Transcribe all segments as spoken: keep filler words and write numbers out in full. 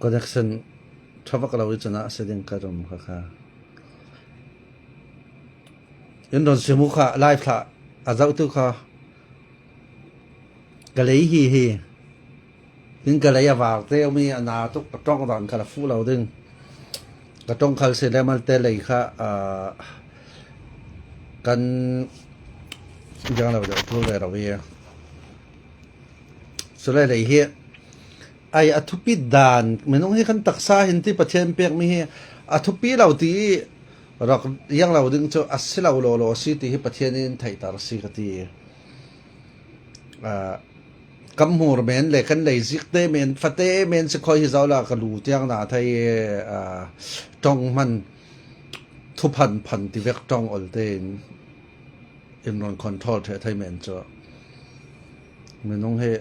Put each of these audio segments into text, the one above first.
Connection ṭha vak lo i cun a si ding ka rum kha kha. In rawn sim u kha, live thla a zohtu kha ka lei hi hi. Tin ka lei a var te mi a na tuk ka ṭawng dan kha la fuh lo ding. Ka ṭawng khal si le malte lei kha, ah, kan diang lo deuh thu ve lo hi. Sule lei hi. Ai, a thupi dan, minung hi kan taksa hin ti Pathian pekmi hi a thupi lo ti i rak iang lo ding cu a si lo law law si ti hi Pathian in theihter si ka ti. Ah, kan hmur men le kan lei zik te men, fate men si khoi hi zo la ka lu tiang na thei, ah, ṭawng hman thuphan phan ti vek ṭawng ol te in in rawn control ṭheh thei men cu minung hi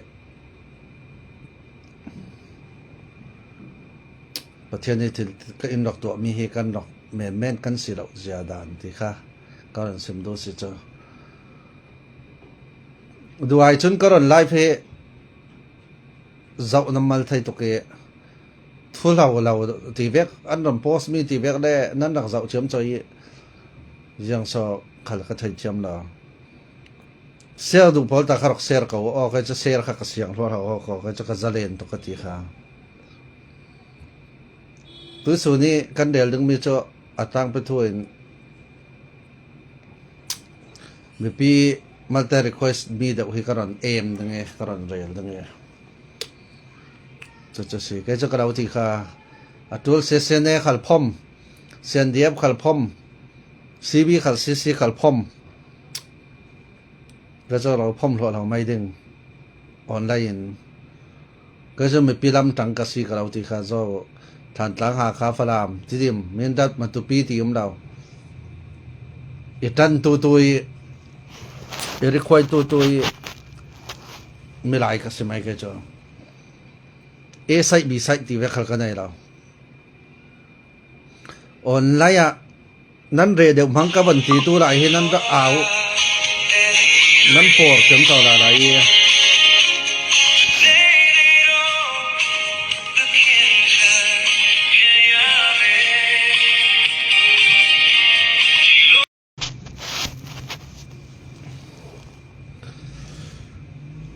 Pathian hi thil ka in rak tuahmi hi kan rak men men kan si loh zia dan ti kha ka rawn sim duh si cu. Duai cun ka rawn live hi zoh nan mal thei tuk i thu hlo lo ti vek an rawn post mi ti vek le nan rak zoh thiam co i ziang so khal ka thei thiam lo. Share duh pawl ta kha rak share ko aw, kei cu share kha ka siang hluah hlo aw, ko kei cu ka zalen tuk ka ti kha. Tuihsun i kan rel dingmi cu a tangpi thu in mipi malte request mi deuh hi ka rawn em ding e, ka rawn rel ding e. Cucu si, kei cu ka lo ti kha, a ṭul C C N A khal phom, C N D F khal phom, C B khal, C C khal phom. Ka cu lo phom hluah lo mai ding online in. Ka cu mipi lam ṭang ka si ka lo ti kha zo. Thantlang, Hakha, Falam, Tidim, Mindat, Matupi ti um lo. I ṭan tutu i, i request tutu i milai ka si mai ka cu. A side, B side ti vek khal ka nei lo. Online ah nan re deuh hmang ka van ti tu lai hi nan rak au, nan por thiam co lai lai i.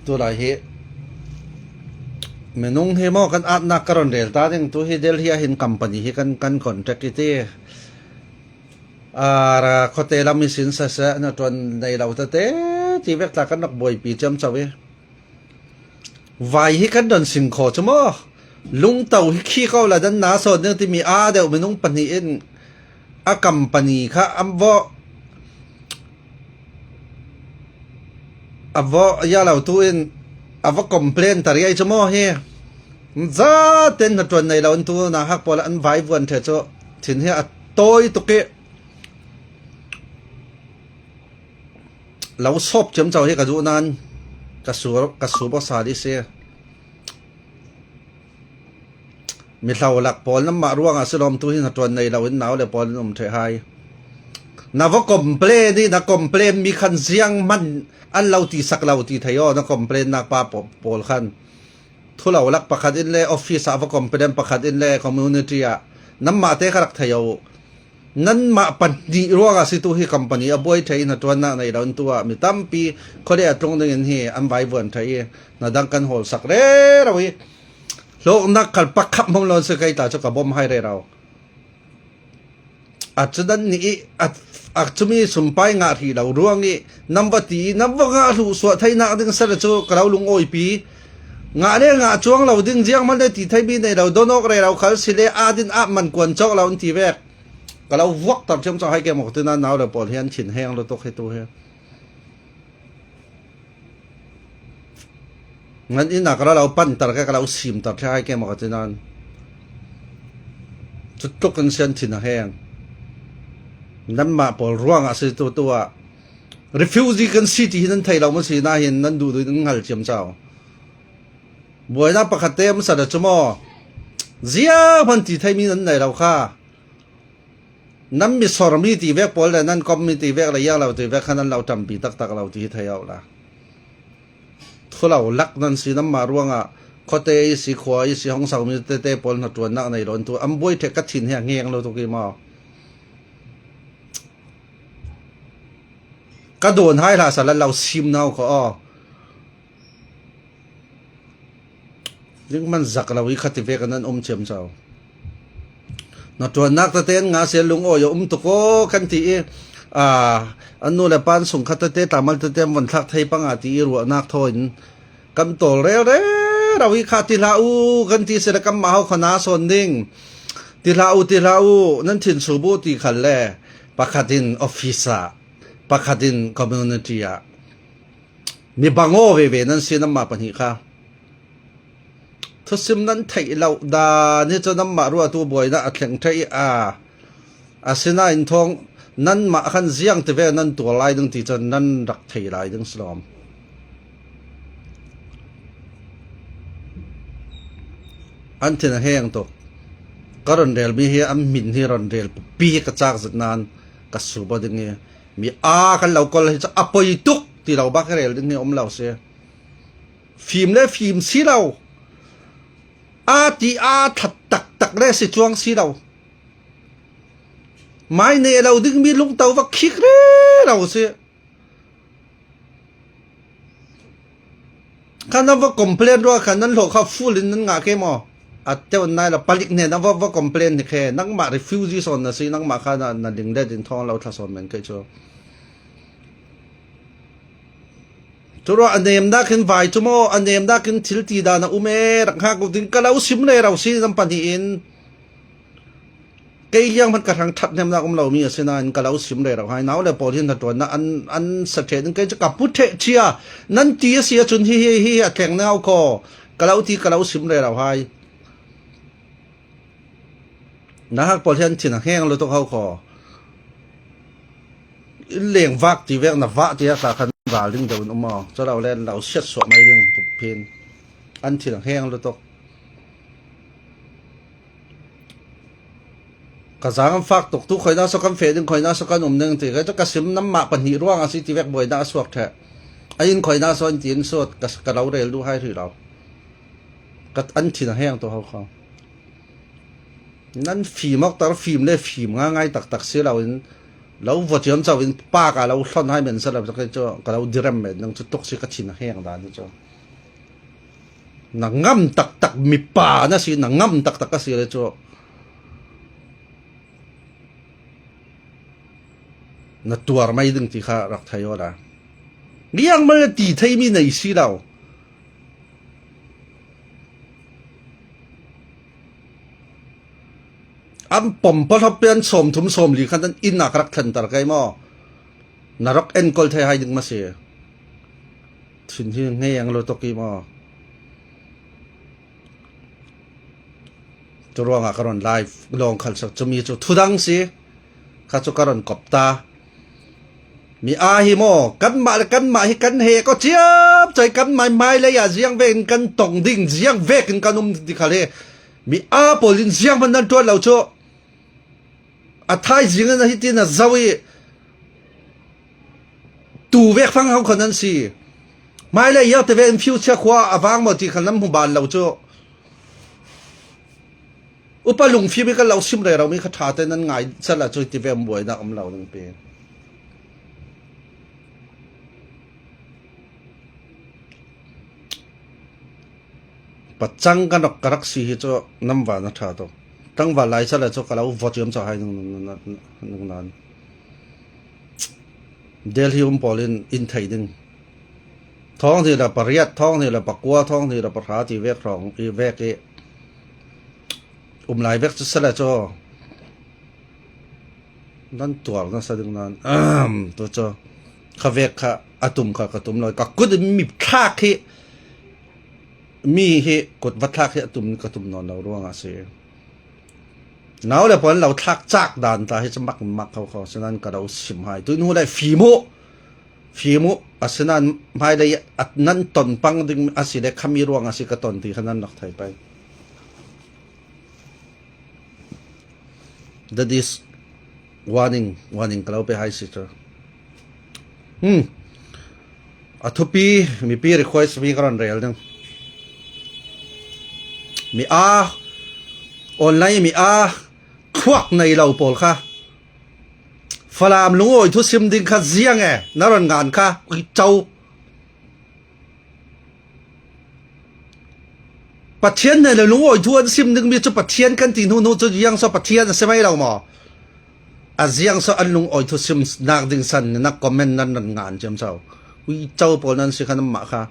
Tulai hi minung hi maw kan atnak ka rawn rel ta ding. Tu hi Delhi ah hin company hi kan, kan contact i ti. A, khuate lam i sin sese, hnaṭuan nei lo tete ti vek tla kan rak buaipi ciamco i. Vai hi kan rawn sin khaw cu maw? Lungto hi khi ko la dan na sawn ding timi aa deuh minung pahnih in a company kha an vawh, a vawh ya lo tu in a va complain ta riai cu maw hi? Zaten hnaṭuan nei lo in tu nauhak pawl an vai vuan ṭheh cu thin hi a tawi tuk i lo sawp ciamco hi ka duh nan ka su, ka su bawk sa dih si. Mi hlo lak pawl nanmah ruangah si lawm, tu hi hnaṭuan nei lo in nau le pawl in um ṭheh hai. Na va complain i na complain mi khan ziang hman an lo ti sak lo ti thei aw, na complain nak pa paw-, pawl khan. Thu lo lak pakhat in le office ah va complain pakhat in le community ah nanmah te kha rak thei aw. Nanmah pahnih ruangah si tu hi company a buai ṭheh i hnaṭuannak nei lo in tu ah mi tampi khuale a tlung dingin hi an vai vuan ṭheh i hna dang kan hawl sak rero i hlawknak khal pakhat hmang lo an si kei ta cu ka bawm hai rero. A cu nan nih i a, a cumi sumpai ngah hrih lo ruang i nan va ti i nan va ngah hluh suah theinak ding sal cu ka lo lungawipi. Ngah le ngah cuang lo ding zianghman le ti theimi nei lo, dawn awk rero khal si le aa din ah man kuan cawk lo an ti vek. Ka lo vuak tar thiam cawk hai ke mawk tina nau le pawl hian thin heng lutuk hi tu hi. Nan inn ah ka lo pan tar ke, ka lo sim tar thia hai ke mawk tina cu tluk kan sian thin a heng. Nanmah pawl ruangah si tu tu ah refugee kan si ti hi nan thei lo maw si na hin nan duh duh nan ngal thiam cau. Buaina pakhat te maw sa da cu maw? Zianghman ti theimi nan nei lo kha. Nan mi sawr mi ti vek pawl le nan kom mi ti vek le iang lo ti vek kha nan lo ṭampi taktak lo ti hi thei auh la. Thu lo lak nan si nanmah ruangah khuate i si, khua i si, hong sau mi tete pawl hnaṭuannak nei lo in tu an buai ṭheh ka thin hi a ngeng lo tuk i maw? Ka dawn hai hla sa la lo sim nau kho aw. Ding man zak lo i kha ti vek an um ciamco. Hnaṭuannak tete an ngah sia lungawi a um tuk aw kan ti i, a, an nu le pan sung kha tete, tlamal tete an von thlak thei panga ti i ruahnak thaw in kan tawl rel rero i kha ti hlah u kan ti si le kanmah ho kha na sawn ding. Ti hlah u, ti hlah u, nan thin subu ti khal le pakhat in office ah, pakhat in community ah. Mi bang aw veve nan si nanmah pahnih kha. Thusim nan theih loh dan hi cu nanmah ruahtu buaina a thleng ṭheh i a. Asinain thawng nanmah khan ziang ti ve nan tuar lai ding ti cu nan rak thei lai ding si lawm. An thin a heng tuk. Ka ron rel mi hi an hmin hi ron rel pi ka cak zet nan ka suba ding hi. Mi a kan lo kol hi cu a poi tuk ti lo bak rel ding hi um lo si. Fim le fim si lo. A ti a that taktak le si cuang si lo. Mai ne lo ding mi lungto va khik rero si. Kha nan va complain ruah kha nan hlawh kha full in nan ngah ke maw? A teu nai lo palik hnen a va, va complain hi khe. Nangmah refugee sawn na si, nangmah kha na, na ding let in thawng lo thla sawn men kei cu. Curuah a nemnak in vai cu maw, a nemnak in thil ti dan a um e, rak hngak uh ding ka lo sim rero si nan pahnih in. Kei liang hmanh ka hrang ṭhathnemnak um lomi a si nain ka lo sim rero hai. Nau le pawl hi hnaṭuannak an, an sa ṭheh ding kei cu ka hmu ṭheh cia. Nan ti a si ahcun hi, hi, hi a thleng nau kho. Ka lo ti, ka lo sim rero hai. Nahak pawl hi an thin a heng lutuk ho kho. In leng vak ti vek na vah ti a tla khan ral ding deuh in um aw. Cu lo le an lo siatsuah mai ding phin. An thin a heng lutuk. Ka zaang an fak tuk tu, khoina so kan feh ding, khoina so kan um ding ti. Kei cu ka sim nanmah pahnih ruang a si ti vek buaina a suak ṭheh. A in khoina so an ti in sut, ka, ka lo rel duh hai hrih lo. Ka an thin a heng tu ho kho. Nan fim awk tak, fim le fim ngaingai taktak si lo in, lo vua ciamco in pa ka lo hlon hai men sa lo, kei cu ka lo direm men ding cu tuk si ka thin a heng dan hi cu. Na ngam taktak mipa na si, na ngam taktak a si le cu na tuar mai ding ti kha rak thei awla. Liangmal na ti theimi nei si lo. An pom pawlhop pian sawmthum sawmli khan an inn ah ka rak thlentar kai maw? Na rak enkawl thei hai ding maw si? Thin hi ngei ang lo tuk i maw? Cu ruangah ka rawn live lawng khal sak cumi cu thudang si. Kha cu ka rawn kop ta. Mi aa hi maw, kanmah le kanmah hi kan he ko ciam cai, kanmah hmailei ah ziang vekin kan tong ding, ziang vekin kan um ti khal hi. Mi aa pawl in ziang hman nan ṭuan lo cu. A thaizing in a hitin a zoh i tu vek fang ho kha nan si. Hmailei ah te vekin future khua a vang maw ti kha nan hmu ban lo cu. Upa lungfim i kan lo sim rero mi kha ṭha te nan ngai sal ah cu ti ve buainak um lo ding pi. Pacang ka nok ka rak si hi cu nan van a ṭha tuk. Tlangval lai sal ah cu ka lo vawt ciamco hai nung, nung, nung, nung nan. Delhi um pawl in in thei ding. Thawng hnih le pariat, thawng hnih le pakua, thawng hnih le pahra ti vek hrawng i vek i um lai vek cu si le cu nan tuar nasa ding nan, ahem, tu cu kha vek kha a tum kha ka tum lo. Ka kut in mi thlak hi, mi hi kut va thlak hi a tum, ka tum nawn lo ruangah a si. Nau le pawl lo thlak cak dan ta hi cu mak, mak kho kho si nan ka lo sim hai. Tuin hu le fim uh, fim uh, a si nan hmailei a nan ton pang ding a si le khami ruang a si ka ton ti kha nan rak thei pei. That is warning, warning ka lo pe hai si cu. Hmm. A thupi, mipi request mi ka rawn rel ding. Mi a, online mi a, thuak nei lo pawl kha. Falam lungawi thusim ding kha ziang e, na ron ngan kha, ui co. Pathian nei lo lungawi thu an sim ding mi cu Pathian kan ti hnu hnu cu ziang so Pathian a si mai lo maw? A ziang so an lungawi thusim nak ding san na comment nan ron ngan ciamco. Ui co pawl nan si kha nanmah kha.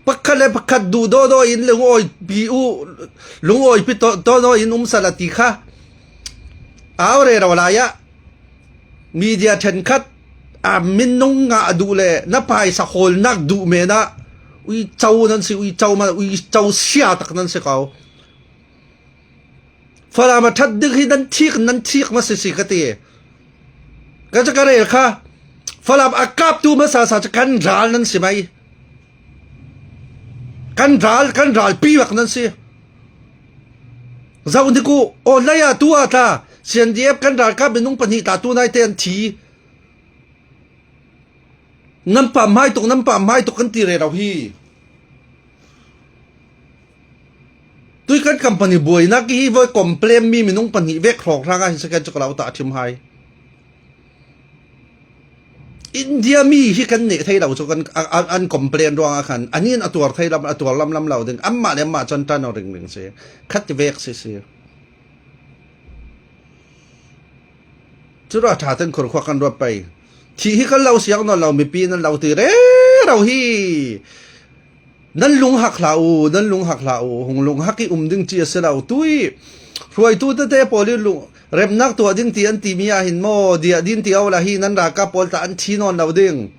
Pakhat le pakhat duh dawdaw in lungawi pi uh, lungawi pi dawdaw in um sal a ti kha. Au rero lai ah media ṭhenkhat a minung ngah duh le na paisa hawlnak duh men ah ui co nan si, ui co ma, ui co sia tak nan si ko. Falam a ṭhat ding hi nan thik, nan thik ma sisi ka ti. Ka cu ka rel kha. Falam a kaptu hmasa sa cu kan ral nan si mai. Kan ral, kan ral pi vak nan si. Zoh dik uh, online ah tu ah tla, C N D F kan ralkap minung pahnih tla tu naite an thi. Nan pamhmai tuk, nan pamhmai tuk kan ti rero hi. Tui kan company buainak hi voi complain mi minung pahnih vek hrawk hrang ah hin second chocolate ta a thim hai. India mi hi kan neh thei lo cu kan, a, a, an complain ruang ah khan, an in a tuar thei lam, a tuar lam lam lo ding. Anmah le anmah cun ṭan aw ringring si. Khat vek si si. Cu ra ṭha ten khurkhua kan ruat pei. Thih hi kan lo siang nawn lo, mipi nan lo ti rero hi. Nan lunghak hlah u, nan lunghak hlah u, hung lunghak i um ding ci a si lo. Tui hruaitu tete pawl i lung, remnak tuah ding ti an timi ah hin maw, diah din ti aw la hi, nan ralkap pawl tla an thi nawn lo ding.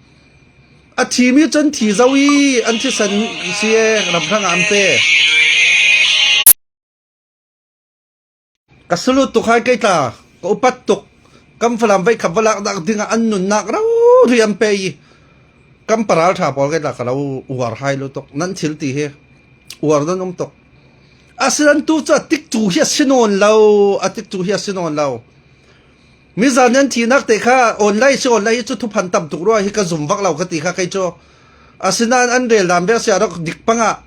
A thimi cu an thi zo i an thisen si e, ramhrang ah an pe. Ka salut tuk hai kei tla, ka upat tuk. Kan Falam veikhat va laknak dingah an nunnak rori an pe i kan paral ṭha pawl kei tla ka lo uar hai lutuk. Nan thil ti hi uar nan um tuk. Asinan tu cu a tikcu hi a si nawn lo, a tikcu hi a si nawn lo. Mizan nan thihnak te kha online si online hi cu thuphan tam tuk rua hi ka zum vak lo ka ti kha kei cu. Asinan an rel dan vek si a rak dik pang ah,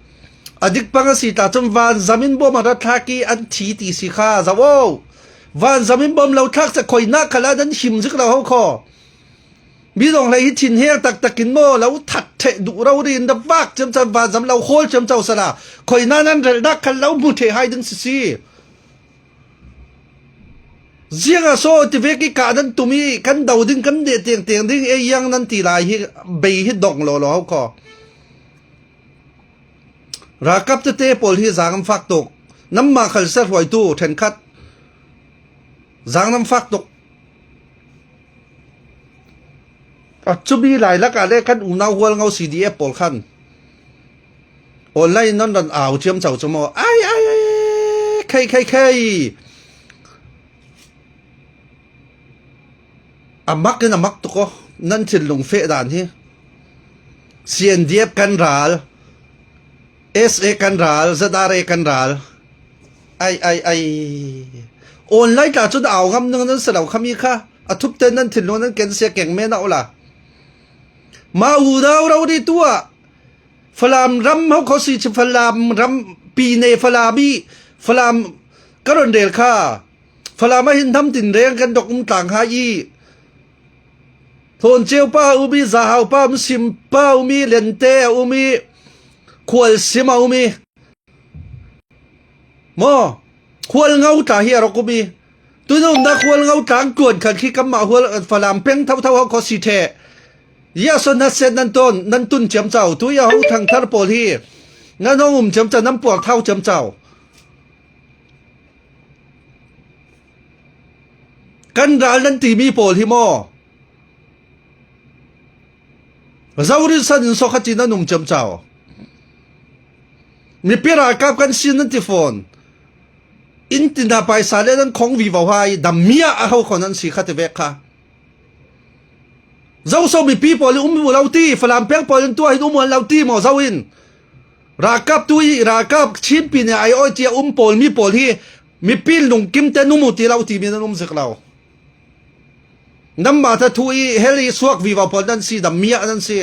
a dik pang a si ta cun vanzam in bawm a ra thlak i an thi ti si kha zoh aw. Vanzam in bawm lo thlak cakhoinak khalah nan him zik lo ho kho. Mi dong hlei hi thinheng taktak in maw lo that ṭheh duh rori in ravak ciamco vanzam lo hawl ciamco sala khoina nan relhnak khan lo hmu ṭheh hai ding si si. Ziangah so tivek i kah nan tum i kan do ding kan deh tengteng ding e iang nan ti lai hi bei hi dong lawlaw ho kho. Ralkap tete pawl hi zang an fak tuk. Nanmah khal sa hruaitu ṭhenkhat zang nan fak tuk. A cumi lailak ah le kan unau hualngo C D F pawl khan online nan ran au ciamco cu maw? Ai, ai, ai, khei, khei, khei. A mak in a mak tuk aw, nan thinlung feh dan hi. C N D F kan ral, S A kan ral, Z R A kan ral. Ai, ai, ai. Online tla cun au ngam ning nan si lo khami kha. A thupte nan thinlung nan ken sia keng men a ula. Ma u dau rau ri tu ah. Falam ram ho kho si ci Falam ram pi ne Falam i Falam ka ron rel kha. Falam ah hin hnam tin reng kan dok um tlang hai i. Thlawnceu pa a um i, Zahau pa a um, Sim pa a um i, Lente a um i, Khual Sim a um i. Maw, Khual Ngo tla hi a rak um i. Tui na umnak Khual Ngo tlang tluan khan khi kanmah Hual Falam peng thotho ho kho si ṭheh. Ziah so na set nan ton, nan tun ciamco. Tui a ho thangthar pawl hi. Nan hong um ciamco, nan puar thau ciamco. Kan ral nan timi pawl hi maw? Zorin san in sawkhat in nan um ciamco. Mipi ralkap kan si nan ti fawn. In tina paisa le nan khong vivo hai, dam miah a ho kho nan si kha ti vek kha. Zo so mipi pawl i um u lo ti, Falam peng pawl in tuah hin um u lo ti maw zo in. Ralkap tu i, ralkap Chinpi nih ai awi cia um pawl mi pawl hi, mipi lungkim te num u ti lo timi nan um zik lo. Nanmah te thu i hel i suak vivo pawl nan si, dam miah nan si.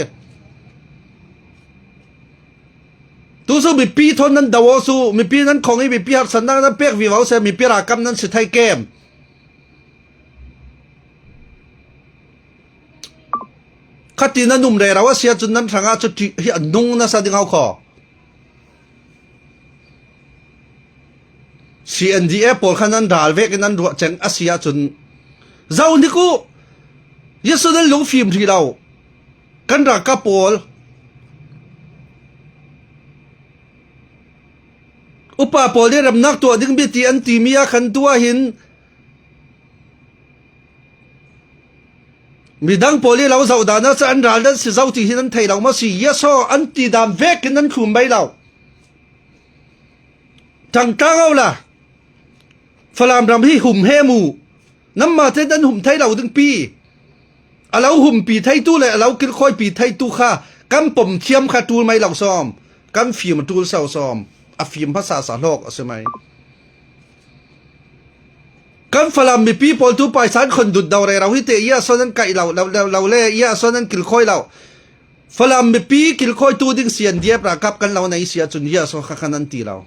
Tu su mipi thawn nan do aw su, mipi nan khong i mipi harsatnak nan pek vivo se, mipi rakam nan si thei kem. Khati nan um rero a si ahcun nan hrangah cu ṭih hi a nung nasa ding hau kho. C N D A pawl kha nan ral vekin nan ruah ceng a si ahcun zoh hnik uh. Jesuh nan lungfim hrih lo. Kan ralkap pawl, upa pawl nih remnak tuah ding mi ti an timi ah khan tu ah hin midang pawl ih lo zoh dan ah cun an ral nan si zo ti hi nan thei lo maw si? Jesuh an ti dan vekin nan thlum mai lo. Ṭangtlang awla Falam ram hi hum he mu. Nanmah te nan hum thei lo dingpi. A lo humpi theitu le a lo kilkhawipi theitu kha kan pom thiam kha ṭul mai lo sawm. Kan fim a ṭul sau sawm. A fim hmasa sa hlawk a si mai. Kan Falam mipi pawl tu paisan khon dut do rero hi te, Jesuh nan kaih lo, lo, lo, lo le Jesuh nan kilkhawi lo. Falam mipi kilkhawitu ding C N D F ralkap kan lo nei si ahcun Jesuh kha khan an ti lo.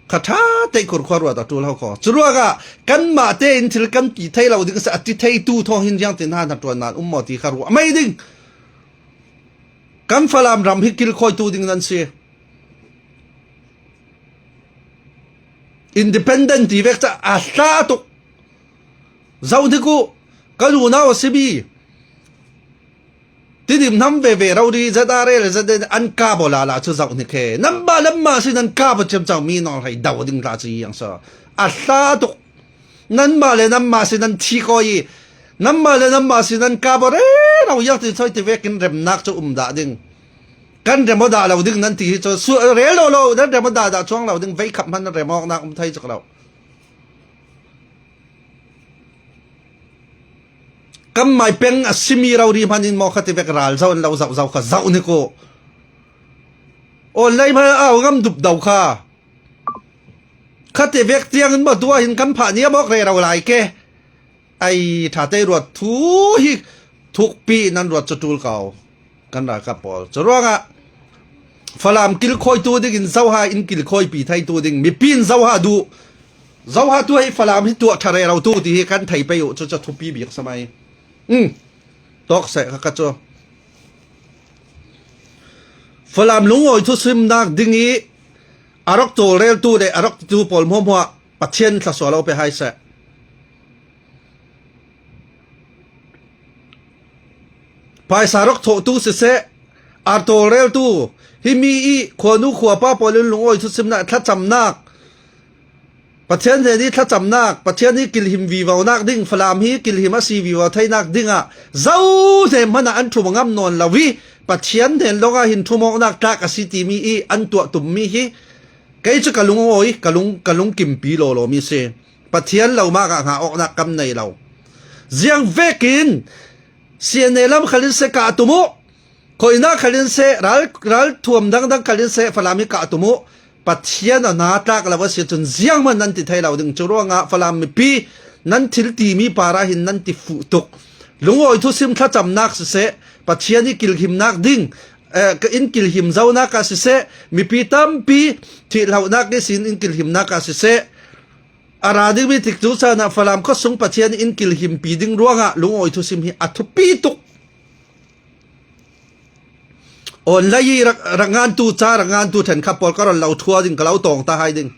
Kha ṭha teih khurkhua ruat a ṭul ho kho. Curuangah kanmah tein thil kan ti thei lo ding a si, a ti theitu thawng hin ziangtin ha hnaṭuan nan um maw ti kha ruah mai ding. Kan Falam ram hi kilkhawitu ding nan si. Independent ti vek ca a hla tuk. Zoh hnik uh, kan unau a simi Tidim hnam veve rori Z R A le Z N an kap aw lala cu zoh hnik he. Nanmah le nanmah sin nan kap aw ciamco mi nawl hei do ding hla cu iang so. A hla tuk. Nanmah le nanmah sin nan thik aw i nanmah le nanmah sin nan kap aw rero iang ti soi ti vekin remnak cu um dah ding. Kan rem aw dah lo ding nan ti hi cu su rel lo lo nan rem aw dah dah cuang lo ding vei khap hman nan rem awknak um thei cak lo. Kan mai peng a simi rori hman in maw khati vek ral zoh an lo zoh zoh kha zoh hnik uh. Online hman au ngam dup do kha. Khati vek tiang in maw tu ah hin kan phah niam awk rero lai ke. Ai ṭha teih ruat thu hi thukpi nan ruat cu ṭul ko. Kan ralkap pawl. Curuangah Falam kilkhawitu dingin zoha in kilkhawipi theitu ding mipi in zoha duh. Zoha tu hei Falam hi tuah ṭha rero tu ti hi kan thei pei uh. Cucu thupi bik a si mai. Um. Tawk seh kha ka cu. Falam lungawi thusimnak ding i a rak tawlreltu le a rak titu pawl hmuahhmuah Pathian thluasuah lo pe hai seh. Paisa rak thawhtu siseh, a tawlreltu, himi i khuanu khuapa pawl in lungawi thusimnak, thlacamnak, Pathian hnen i thlacamnak, Pathian i kilhim vivonak ding, Falam hi kilhim a si vivo theinak dingah zo hnem hmanah an ṭhum a ngam nawn lo i Pathian hnen lawngah hin ṭhumawknak tlak a si timi i an tuah tummi hi kei cu ka lungawi, ka lung, ka lungkimpi lawlawmi si. Pathian lo mah ah hngah awknak kam nei lo. Ziang vekin C N A lam khal in seh kah tum uh, khuaina khal in seh, ral, ral thuam dangdang khal in seh, Falam hi kah tum uh, Pathian a hna tlak lo a si cun zianghman nan ti thei lo ding. Cu ruangah Falam mipi nan thil timi par ah hin nan ti fuh tuk. Lungawi thusim thlacamnak siseh, Pathian i kilhimnak ding, eh, ka in kilhim zonak ah siseh, mipi tampi thihlonak ihsin in kilhimnak ah siseh, a ra dingmi tikcu caan ah Falam khuasung Pathian in kilhimpi ding ruangah lungawi thusim hi a thupi tuk. Online i rak, rak ngantu ca, rak ngantu ṭhenkhat pawl ka ron lo ṭhua ding, ka lo tawng ta hai ding.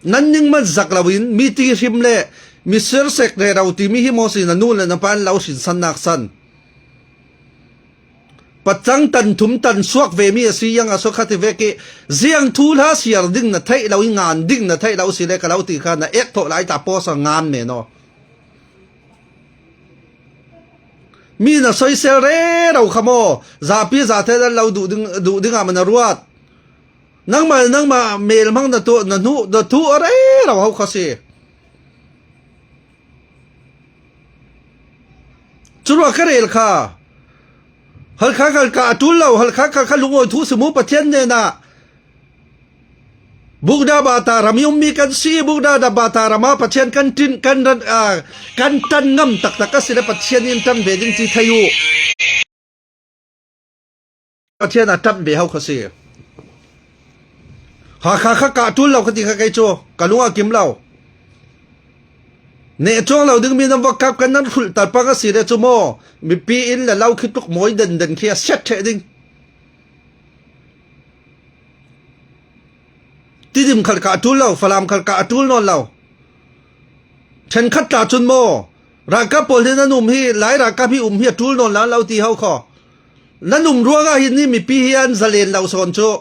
Nan ning man zak loin mi ti hrim le mi sirsek rero timi hi maw si na nu le na pa an lo hrinsannak san. Pacang tan thum tan suak vemi a si iang a suak kha ti vek i ziang thu hla siar ding na theih lo i ngan ding na theih lo si le ka lo ti kha na ek thawh lai ta pawsa ngan men aw. Mi na soisel rero kha maw? Zapi zate nan lo duh ding, duh dingah man a ruat. Nangmah, nangmah melhmang na tuah, na hnuh, na thuh a rero ho kha si. Curuah ka rel kha. Halkha kha ka a ṭul lo, halkha kha ka lungawi thu si mu Pathian hnenah. Bukda bata ram i ummi kan si, bukda da bata rama Pathian kan tin, kan ran, ah, kan tan ngam taktak a si le Pathian in tan ve ding ti thei uh. Pathian a ṭap ve hau kha si. Hakha kha kah ṭul lo kha ti kha kei cu ka lung a kim lo. Neh cuang lo ding mi nan va kap kan nan hrulh tal pang a si le cu maw, mipi inn le lo khi tluk mawi den den khi a siat ṭheh ding. Tidim khal kah a ṭul lo, Falam khal kah a ṭul nawn lo. Ṭhenkhat tla cun maw, ralkap pawl hi nan um hi, Lai ralkap hi um hi a ṭul nawn lo ti hau kho. Nan um ruangah hin ni mipi hi an zalen lo sawn cu.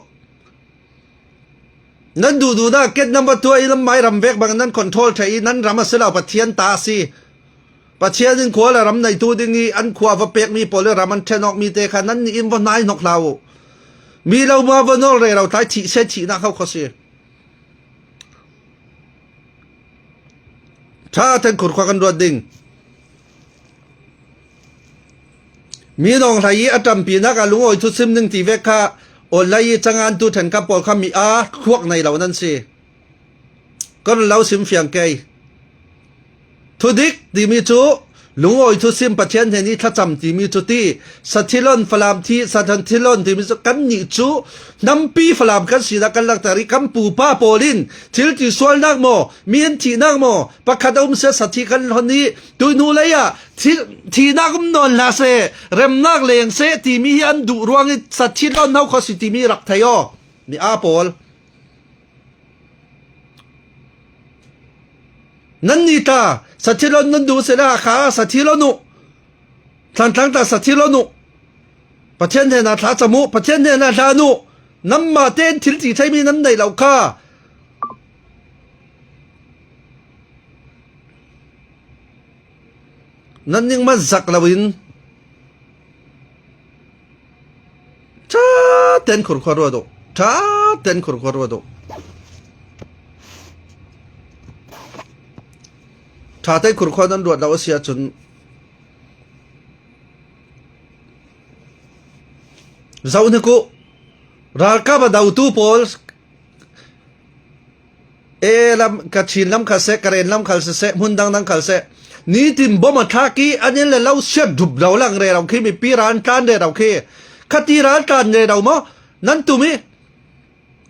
Nan duhduhnak ket nan va tuah i nan mai ram vek bang nan control ṭheh i nan ram a si lo, Pathian ta a si. Pathian in khua le ram neitu ding i an khua va pekmi pawl le ram an ṭhen awkmi te kha nannih in va hnai hnawk hlah u. Mi lo ma va nawl rero tlai thih se thihnak hau kho si. Ṭha ten khurkhua kan ruat ding. Mi nawng hlei i a ṭampinak a lungawi thusim ning ti vek kha online i cangantu ṭhenkhat pawl kha mi a thluak nei lo nan si. Ka run lo sim fiang kei. Thudik timi cu lungawi thusim Pathian hnen i thlacam timi cu ti, sathilon Falam thi, sathilon timi cu kannih cu hnampi Falam kan sinak kan langhter i kan pupa pawl in thil ti sualnak maw, mi an thihnak maw, pakhat a um seh, sathi kan hlon i tuihnu lei ah thil, thihnak um nawn hlah seh, remnak leng seh timi hi an duh ruang i sathilon hau kho si timi rak thei aw. Mi a pawl. Nannih ta, sathilon nan duh seh le Hakha sathilon uh. Thantlang ta sathilon uh. Pathian hnenah thlacam uh, Pathian hnenah hlan uh. Nanmah tein thil ti theimi nan neih lo kha. Nan ningman zak loin ṭha ten khurkhua ruat uh. Ṭha ten khurkhua ruat uh. Ṭha ten khurkhua nan ruat lo a si ahcun zoh hnik uh. Ralkap a dotu pawl E lam, Kachin lam khal seh, Karen lam khal siseh, hmun dangdang khal seh. Nitin bom a thlak i an inn le lo siat dup lo lang rero khi, mipi ral tlan rero khi, khati ral tlan rero maw? Nan tum i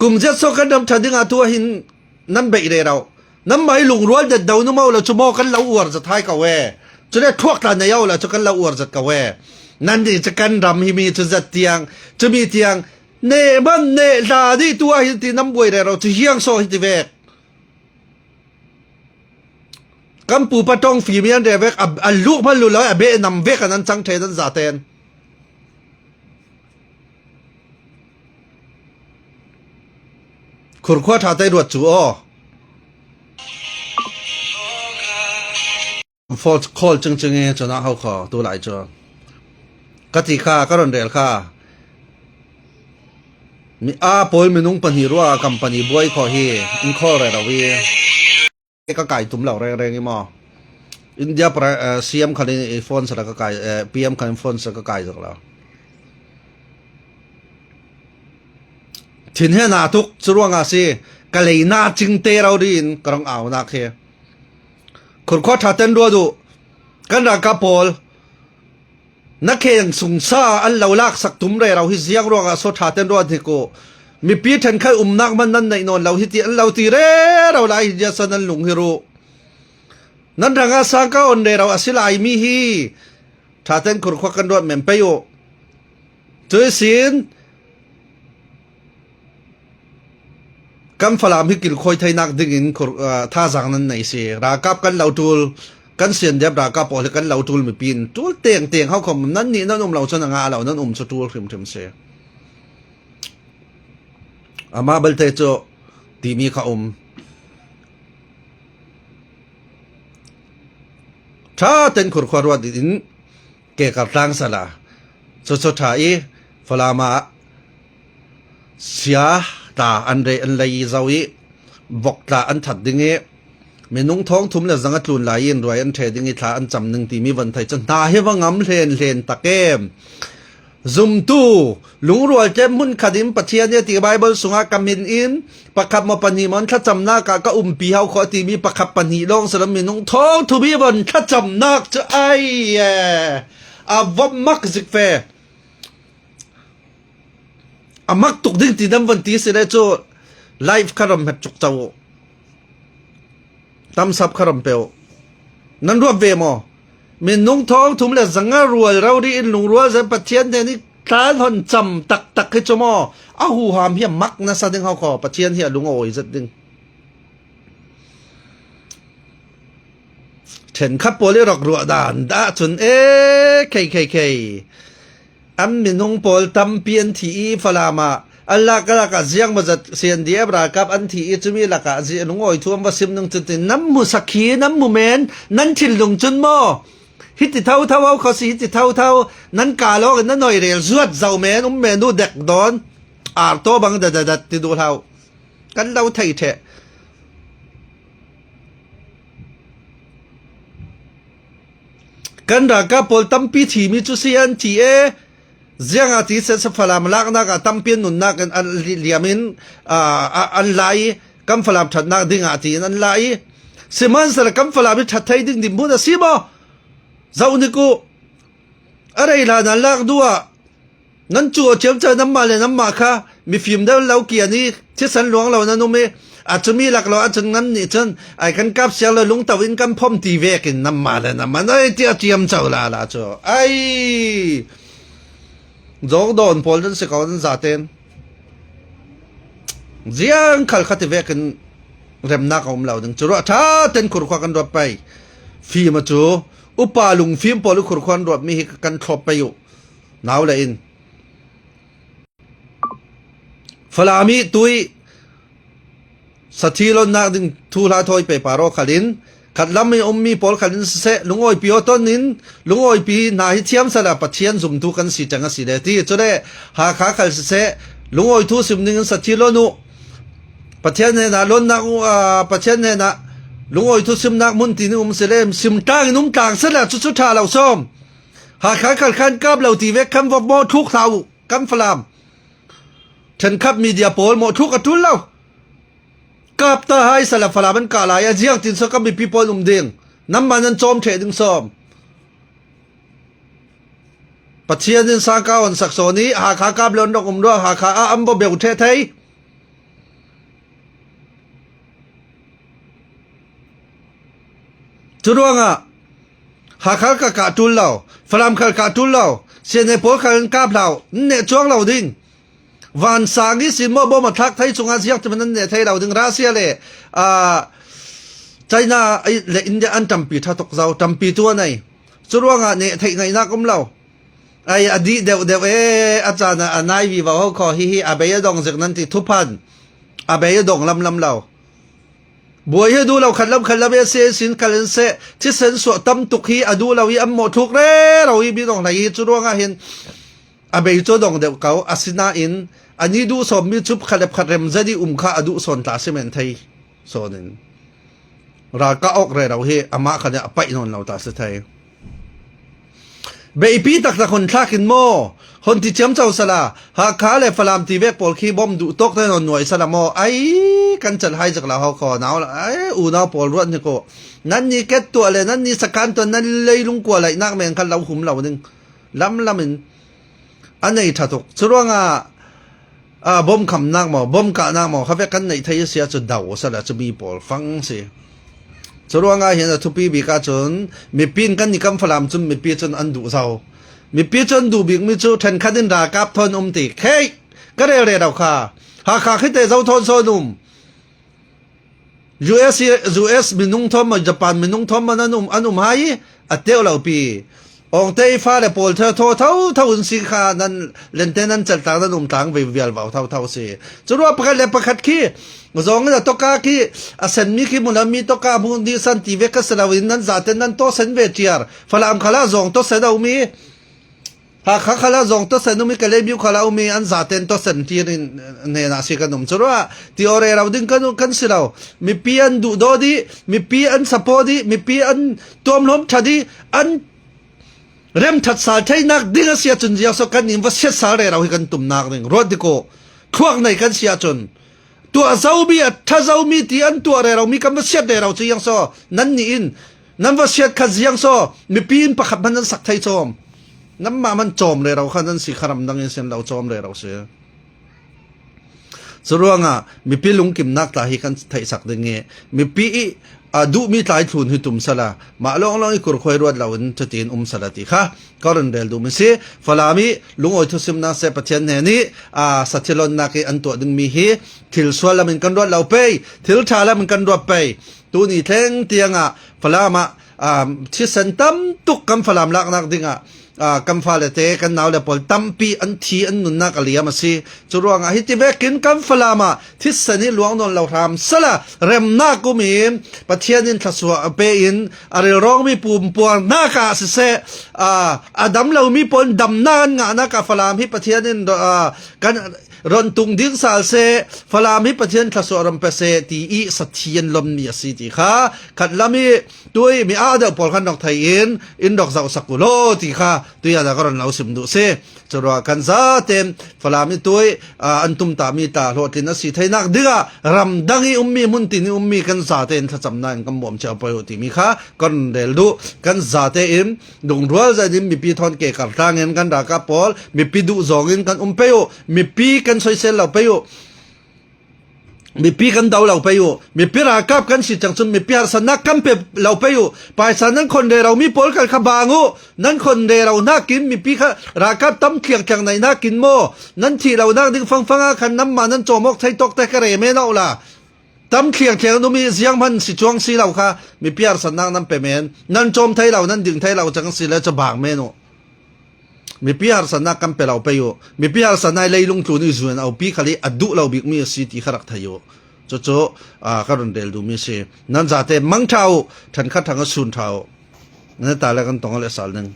kum ziat so kan ram ṭha dingah tu ah hin nan beih rero. Nanmah i lungrual det do nu maw lo cu maw kan lo uar zat hai ko e. Cule thuak tla nei aw lo cu kan lo uar zat ko e. Nan dih cu kan ram hi mi cu zat tiang, cumi tiang, neh hman neh hla dih tu ah hin ti nan buai rero cu hiang so hi ti vek. Kan pupa ṭong fimi an rel vek, a, a luh hman lu lo, a beh nam vek an an cang ṭheh nan zaten. Khurkhua ṭha tei ruat cu aw. Fol khawl cingcing i cun a ho kho tu lai cu. Ka ti kha, ka ron rel kha. Mi a pawl minung pahnih ruah a company buai khawh hi in khawl rero i ka kai tum lo rengreng i maw? India pra-, eh, C M khan in i phone sa ka kai, eh, P M khan in phone sa ka kai zak lo. Thin he na tuk cu ruangah si, ka lei na cing te rori in ka rong aunak hi. Khurkhua ṭha ten ruat uh, kan ralkap pawl. Na kheng sungsa an lo laksak tum rero hi ziang ruangah so ṭha ten ruat hnik uh. Mipi ṭhenkhat umnak hman nan neih nawn lo hi ti an lo ti rero lai hi ziahsa nan lung hi ruh. Nan hrangah sangka on rero a si lai mi hi ṭha ten khurkhua kan ruat men pei uh. Cu ihsin kan Falam hi kilkhawi theinak dingin khur-, aa, thazaang nan nei si. Ralkap kan lo ṭul, kan siandep ralkap pawl hi kan lo ṭul mipi in ṭul tengteng hau khom nan nih nan um lo cu na ngah lo, nan um cu ṭul hrimhrim si. Amah balte cu timi kha um. Ṭha ten khurkhua ruat in ke kartlang sala. Cucu ṭha i Falam ah sia tla an rei an lei zo i vok tla an that ding i minung thawng thum le zanga tlun lai in ruai an ṭhe ding i thla an cam ning timi van thei cu hna hi va ngam hlen hlen tak em. Zumtu, lungrual tlem hmun khat in Pathian nih a ti Baibal sungah ka min in pakhat maw pahnih maw an thlacamnak ah ka umpi hau khawh timi pakhat pahnih lawng si lo, minung thawng thum i von thlacamnak cu ai e, a vomh mak zik ve. A mak tuk ding ti nan van ti si le cu live kha ram hmet cuk co uh. Tamsap kha ram pe uh. Nan ruat ve maw? Minung thawng thum le zanga rual rori in lungrual zet Pathian hnen i tlan hon cam taktak hi cu maw? A huham hi a mak nasa ding hau khaw, Pathian hi a lungawi zet ding. Ṭhenkhat pawl i rak ruah dan dah cun e, khei khei khei. An minung pawl tampi an thi i Falam ah an lak lak ah ziang va zat C N D F ralkap an thi i cumi lakah zi-, lungawi thu an va sim ning cun ti nan hmu sakhi, nan hmu men, nan thinlung cun maw? Hiti thotho hau khaw si, hiti thotho nan kal awk in nan noi rel zuat zo men, um men u dek dawn, ar taw bang dadadat ti duh hlau. Kan lo thei ṭheh. Kan ralkap pawl tampi thimi cu si an thi e. Ziangah ti sehsa Falam laknak ah tampi an nunnak in an li-, liam in, aa, a-, an la i, kan Falam ṭhatnak dingah tiin an la i. Sihmanhsehlaw kan Falam i ṭhat thei ding dinhmun a si maw? Zohhnik uh. A rei hlan an lak duh ah nan cu aw ciamco nanmah le nanmah kha mifim deuh lo kian i thisen luang lo nan um i, a cumi lak lo ahcun nan nih cun ai kan kap siang lo lungto in kan phom ti vekin nanmah le nanmah noi tiah ciamco lala cu ai zawk dawn pawl nan si ko nan zaten ziang khal kha ti vekin remnak a um lo ding. Curuah ṭha ten khurkhua kan ruat pei. Fim a cu upa lungfim pawl i khurkhua an ruatmi hi kan thlop pei uh. Nau le in Falam i tui sathi lonnak ding thuhla thawi pei paro khalin khatlam i ummi pawl khalin siseh, lungawipi aw ton in lungawipi hna hi thiam sala Pathian zumtu kan si cang a si le ti. Cule Hakha khal siseh, lungawi thu sim dingin sathi lon uh. Pathian hnenah lonnak uh, aa, Pathian hnenah lungawi thu simnak hmun tinin um si le, sim tlang in um tlang sala cucu ṭha lo sawm. Hakha khal khan kap lo ti vek khan va mawh thluk hlah uh. Kan Falam ṭhenkhat media pawl mawh thluk a ṭul lo. Kap ta hai sala Falam an kah lai a ziangtin so kan mipi pawl um ding. Nanmah nan cawm ṭheh ding sawm. Pathian in sangka on sak sawn i Hakha kap le on rak um ruang Hakha ah an va beu ṭheh thei. Curuangah Hakha khal ka kah ṭul lo, Falam khal kah ṭul lo, C N A pawl khal an kap hlah, an neh cuang lo ding. Vansang ihsin maw bom a thlak thei cungah ziangtimi nan neh thei lo ding. Russia le, aa, China le India an ṭampi ṭha tuk zo, ṭampi tu a nei. Curuangah neh theih ngaihnak um lo. Ai, a dih deuh deuh e, a caan ah a nai vivo ho kho hihi, a bei a dong zik nan ti thuphan. A bei a dong lamlam lo. Buai hi a duh lo, khatlam khatlam e, si sin kal in seh, thisen suah tam tuk hi a duh lo i an mawh thluk rero i mi dong hlei hi. Curuangah hin a bei cu a dong deuh ko, asinain a ni duh sawm mi cu khat le khat rem zet i um kha a duh sawn tla si men thei. Sawn in ralkah awk rero hi amah khan a paih nawn lo ta si thei. Beipi taktak hun thlak in maw? Hun ti ciamco sala, Hakha le Falam ti vek pawl khi bom duh tawk te nawn nuai sala maw? Ai, kan cal hai zak lo ho kho nau la, ai, unau pawl ruat ni ko. Nan ni ket tuah le nan ni sakan tuah nan leilung kua laihnak men khan lo hum lo ding. Lamlam in a nei ṭha tuk. Curuangah aa, bom khamnak maw, bom kahnak maw, kha vek kan neih thei a si ahcun do a si le, cu mi pawl fang si. Curuangah hin a thupi bik ahcun mipi in kan ni kan Falam cun mipi cun an duh zo. Mipi cu an duh bikmi cu ṭhenkhat in ralkap thawn um ti. Khei, ka rel rero kha. Hakha khi te zo thawn sawn um. U S, U S minung thawn maw, Japan minung thawn maw nan um, an um hai i a teuh lo pi. Awngte i fale pawl tho, tho, tho, tho in si kha nan lente nan cal tlang nan um tlang ve vial vau tho, tho si. Curuah pakhat le pakhat khi zong in a toka khi a senmi khi mulam mi toka hmu ni san ti ve ka si lo in nan zate nan tawsen ve ciar. Falam khalah zong tawsen a um i Hakha khalah zong tawsen um i Kalemyo khalah um i an zaten tawsen tir in hnenah si kan um. Curuah ti aw rero ding kan, kan si lo. Mipi an duhdaw dih, mipi an support dih, mipi an tuamhlawm ṭha dih, an remṭhat sal theinak ding a si ahcun ziangso kan in va siat sal rero hi kan tumnak ding. Ruat dik aw. Thluak nei kan si ahcun tuah zomi, a ṭha zomi ti an tuah rero mi kan va siat rero cu ziangso nan nih in nan va siat kha ziangso mipi in pakhat hmanh nan sak thei cawm. Nanmah hmanh cawm rero kha nan si kha ramdang in sin lo cawm rero si. Curuangah mipi lungkimnak tla hi kan theihsak ding i, mipi i a duhmi tla i thlun hi tum sala, mah lawnglawng i kurkhuai ruat lo in cutin um sala ti kha ka run rel duhmi si. Falam i lungawi thusimnak seh Pathian hnen i a sathilonnak i an tuah dingmi hi thil sual lamin kan ruat lo pei, thil ṭha lamin kan ruat pei. Tuni thleng tiangah Falam ah, ah, thisen tam tuk kan Falam laknak dingah, ah, kan fale te, kan nau le pawl tampi an thi, an nunnak a liam a si. Curuangah hiti vekin kan Falam ah thisen hi luang nawn lo hram sala remnak um in Pathian in thluasuah a pe in a rilrawngmi pumpuarnak ah siseh, ah, a dam lomi pawl in damnak an ngahnak ah Falam hi Pathian in, ah, kan ron tung ding sal seh, Falam hi Pathian thluasuah ron pe seh ti i sathi an lonmi a si ti kha khat lam i tui mi aa deuh pawl khan rawk thei in in rawk zohsak u law ti kha tui a dah ka ron lo sim duh si. Curuah kan zate in Falam i tui, ah, an tumtahmi tla hlawhtlin a si theinak dingah ramdang i ummi, hmun tin i ummi kan zate in thlacamna in kan bawm cia poi uh timi kha kan rel duh. Kan zate in dungrual zat in mipi thawn ke kartlang in kan ralkap pawl mipi duh zawng in kan um pei uh, mipi kan soisel lo pei uh. Mipi kan do lo pei uh, mipi ralkap kan si ciang cun mipi harsatnak kan pe lo pei uh. Paisa nan khon rero mi pawl kal kha bang uh, nan khon rero hnakin mipi kha ralkap tam thliangthliang neihnak in maw, nan thih lonak ding fangfang ah khan nanmah nan cawm awk thei tawk te ka re men awk la. Tam thliangthliang an um i zianghman si cuang si lo kha mipi harsatnak nan pe men, nan cawm thei lo, nan ding thei lo cang si le cu bang men uh. Mipi harsatnak kan pe lo pei uh. Mipi harsatnak i leilung tlun i zuan aupi khal i a duh lo bikmi a si ti kha rak thei uh. Cucu, ah, ka run rel duhmi si. Nan zate mangṭha uh, ṭhankhat ṭhang a sun ṭha uh. Nan ta le kan tong a le sal ning.